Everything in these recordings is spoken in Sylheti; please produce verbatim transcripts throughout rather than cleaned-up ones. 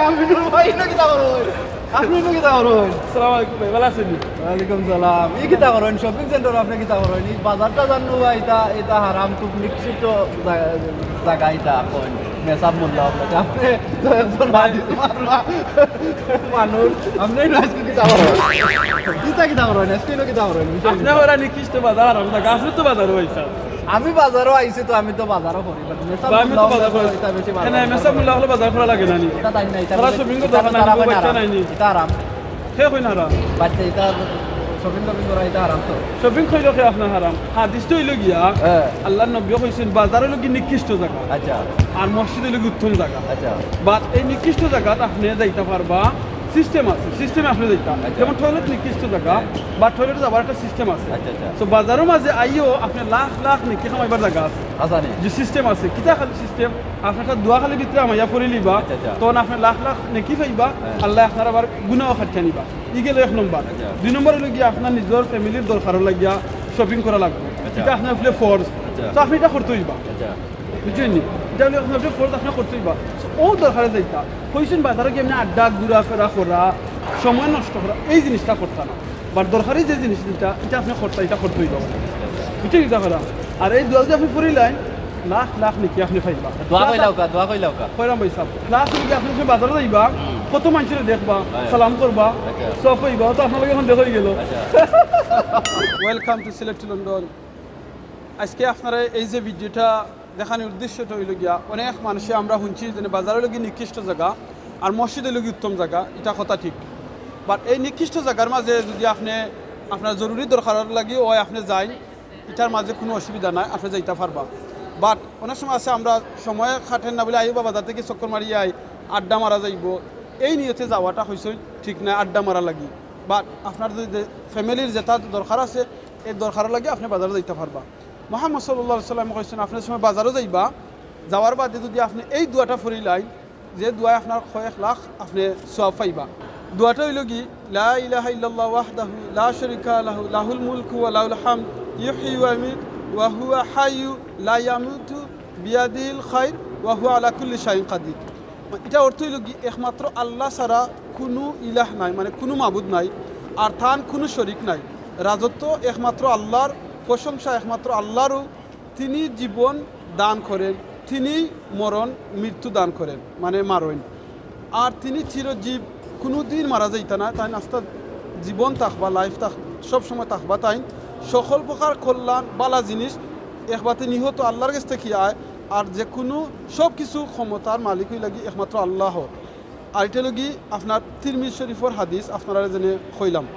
আমিনুল ভাই, ইনো কিতা করইন? আপনে ইনো কিতা করইন? আসসালামু আলাইকুম ভাই, ভালা আছইন নি? ওয়ালাইকুম সালাম। ই কিতা করইন? শপিং সেন্টার আপনে কিতা করইন? ই বাজারটা জানমু বা ইতা, ইতা হারাম, খুব নিকৃষ্ট জাগা, জাগা ইতা কইন। মেসাব মোল্লা আপনে। আপনে তো একজন হাদিস মানলা মানুষ। আপনে ইনো আইজকে কিতা করইন? ইতা কিতা করইন? আইজকে ইনো কিতা করইন? আপনে ওরা নিকৃষ্ট বাজার, হারাম জাগা। আপনে তো বাজারো আইছইন। আমি বাজারো আইছি তো, আমি তো বাজারো করি। But মেসাব বা আমি মোল্লা তো বাজার আপনে করি। ইতা বেশি কেন বাজার মেসাব মোল্লা অকলে বাজার করা লাগে না নি? ইতা তাইন না, ইতা তারা বলে- শপিং ইতা করতে তো পারে না, তারা বউ কয় না বাচ্চা হারাম। নাই নি। ইতা হারাম। হে কইন হারাম। বাচ্চা ইতা শপিং টপিং করা ইতা হারাম তো। শপিং কইলো কে আপনার হারাম? হাদিস তো অইলো গিয়া, হ্যাঁ। আল্লাহর নবী কইছইন, বাজার অইলো কি নিকৃষ্ট জাগা, আচ্ছা, আর মসজিদ অইলো কি উত্তম জাগা। আচ্ছা। বাট এই নিকৃষ্ট জাগাত আপনে যাইতা পারবা, সিস্টেম আছে, সিস্টেমে আপনে যাইতা। আচ্ছা। যেমন টয়লেট নিকৃষ্ট জাগা, বাট টয়লেট যাবার একটা সিস্টেম আছে। আচ্ছা, আচ্ছা। তো বাজারর মাঝে আইও আপনে লাখ লাখ নেকি কামাইবার জাগা আছে। আচ্ছা নি। যে সিস্টেম আছে, কিতা খালি সিস্টেম, আপনে একটা দোয়া খালি ভিতরে আমাইয়া পড়ি লিবা, আচ্ছা, আচ্ছা। তখন আপনে লাখ লাখ নেকি পাইবা, হ্যাঁ। আল্লায় আপনার আবার গুনাও খাটিয়া নিবা। ই গেল এক নম্বর। আচ্ছা। দুই নম্বর অইলো গিয়া আপনার নিজর ফ্যামিলির দরকারর লাগিয়া শপিং করা লাগবো, আচ্ছা। ইটা আপনার উপরে ফরজ। আচ্ছা। তো আপনে ইটা করতে অইবা, আচ্ছা। বুঝছইন নি? ইটা অইলো আপনার উপরে ফরজ, আপনে করতে অইবা। ও দরকারে যাইতা, কইছইন বাজারো গিয়া এমনে আড্ডা ঘুরাফেরা করা, সময় নষ্ট করা, এই জিনিসটা করতা না। বাট দরকারি যে জিনিস ইটা, ইটা আপনে করতা, ইটা করতে অইবা, বুঝছইন নি? ইটা করা। আর এই দোয়া যদি আপনে পড়িলাইন, লাখ লাখ নেকি আপনে পাইবা। দোয়া কইলাও কা, দোয়া কইলাও কা। কইরাম ভাই সাহেব, প্লাস অইলো গিয়া আপনে যখন বাজারো যাইবা, কত মানষরে দেখবা, হ্যাঁ। সালাম করবা, আচ্ছা। সওয়াব পাইবা, তো আপনার লগে অখন দেখা অইগেল। আচ্ছা। Welcome to Sylhet to London। আইজকে আপনারে এই যে ভিডিওটা দেখানির উদ্দেশ্যটা অইলো গিয়া, অনেক মানষে আমরা হুনছি যে বাজার অইলো গি নিকৃষ্ট জাগা আর মসজিদ অইলো গি উত্তম জাগা, ইটা কথা ঠিক। বাট এই নিকৃষ্ট জাগার মাঝে যদি আপনে আপনার জরুরি দরকারর লাগি অয় আপনে যাইন, ইটার মাঝে কুনু অসুবিধা নাই, আপনে যাইতা পারবা। বাট অনেক সময় আছে আমরা সময় কাটের না বুলে আইও বা বাজার থাকি চক্কর মারি আই, আড্ডা মারা যাইবো, এই নিয়তে যাওয়াটা কইছইন ঠিক নায়, আড্ডা মারা লাগি। বাট আপনার যদি ফ্যামিলির যেটা দরকার আছে, এই দরকারর লাগি আপনে বাজারো যাইতা পারবা। মুহাম্মদ সাল্লাল্লাহু আলাইহি ওয়াসাল্লামে কইছইন, আপনে সময় বাজারো যাইবা, যাওয়ার বাদে যদি আপনে এই দোয়াটা পড়িলাইন, যে দোয়ায় আপনার কয়েক লাখ আপনে সওয়াব পাইবা। দোয়াটা অইলো গি, লা ইলাহা ইল্লাল্লাহু ওয়াহদাহু লা শারীকা লাহু, লাহুল মুলকু ওয়া লাহুল হামদ, ইউহয়ি ওয়া ইউমীতু ওয়া হুয়া হাইয়্যু লা ইয়ামুতু, বিয়াদিহিল খায়র ওয়া হুয়া আলা কুল্লি শাইইন কাদির। ইটা অর্থ অইলো গি, একমাত্র আল্লাহ ছাড়া কুনু ইলাহ নাই, মানে কুনু মাবুদ নাই, আর তান কুনু শরিক নাই। রাজত্ব একমাত্র আল্লাহর, প্রশংসা একমাত্র আল্লাহরউ। তিনি জীবন দান করেন, তিনি মরণ, মৃত্যু দান করেন, মানে মারইন। আর তিনি চিরজীব, কুনুদিন মারা যাইতা না, তাইন আস্তা জীবন থাকবা, লাইফ থাক, সব সময় থাকবা তাইন। সকল প্রকার কল্যাণ, বালা জিনিস একবাতে নিহত আল্লাহর গেছ থাকি আয়। আর যে কুনু সব কিছু ক্ষমতার মালিক অইলা গি একমাত্র আল্লাহ। আর ইটা অইলো গি আপনার তিরমিজি শরীফর হাদিস, আপনারারে যেনে কইলাম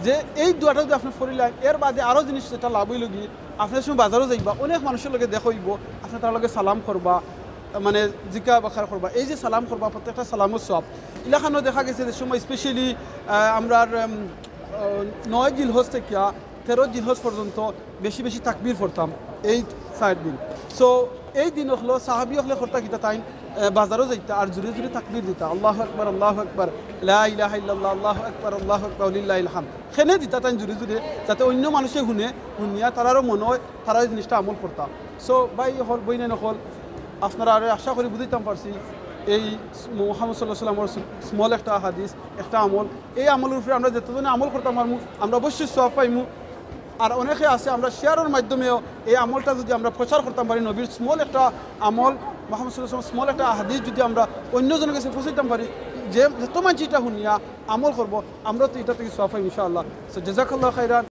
যে এই দোয়াটা যদি আপনে পড়িলাইন, এর বাদে আরো জিনিস যেটা লাভ অইলো গি, আপনে সময় বাজারো যাইবা, অনেক মানষর লগে দেখা অইবো, আপনে তার লগে সালাম করবা, মানে জিকা বাখার করবা। এই যে সালাম করবা, প্রত্যেকটা সালামর সওয়াব। ইলাখানো দেখা গেছে যে সময় স্পেশালি আমরার উম, আহ, নয় জিলহজ থাকিয়া তেরো জিলহজ পর্যন্ত বেশি বেশি তাকবীর পড়তাম এই চাইর দিন। সো এই দিন অকলো সাহাবী অকলে করতা কিতা, তাইন আহ, বাজারো যাইতা আর জুরে জুরে তাকবীর দিতা, আল্লাহু আকবার, আল্লাহু আকবার, লা ইলাহা ইল্লাল্লাহ, আল্লাহু আকবার, আল্লাহু আকবার, লিল্লাহিল হামদ। কেনে দিতা তাইন জুরে জুরে, যাতে অইন্য মানষে হুনে, হুনিয়া তারারও মনো অয়, তারা এই জিনিসটা আমল করতা। সো ভাই অকল, বইনাইন অকল, আপনারারে আশা করি বুঝাইতাম পারছি এই মুহাম্মদ সাল্লাল্লাহু আলাইহি ওয়াসাল্লামর স্মল একটা হাদিস, একটা আমল। এই আমলর উপরে আমরা যতজনে আমল করতাম পারমু, আমরা অবশ্যই সওয়াব পাইমু। আর অনেকে আছে, আমরা শেয়ারর মাধ্যমেও এই আমলটা যদি আমরা প্রচার করতাম পারি, নবীর স্মল একটা আমল, মুহাম্মদ সাল্লাল্লাহু আলাইহি ওয়াসাল্লামর স্মল একটা হাদিস যদি আমরা অন্য জনের কাছে পৌঁছাইতাম পারি, যে যত মানষে ইটা হুনিয়া আমল করবো, আমরা তো ইটা থাকি সওয়াব পাইমু ইনশাআল্লাহ। সো জাযাকাল্লাহু খাইরান।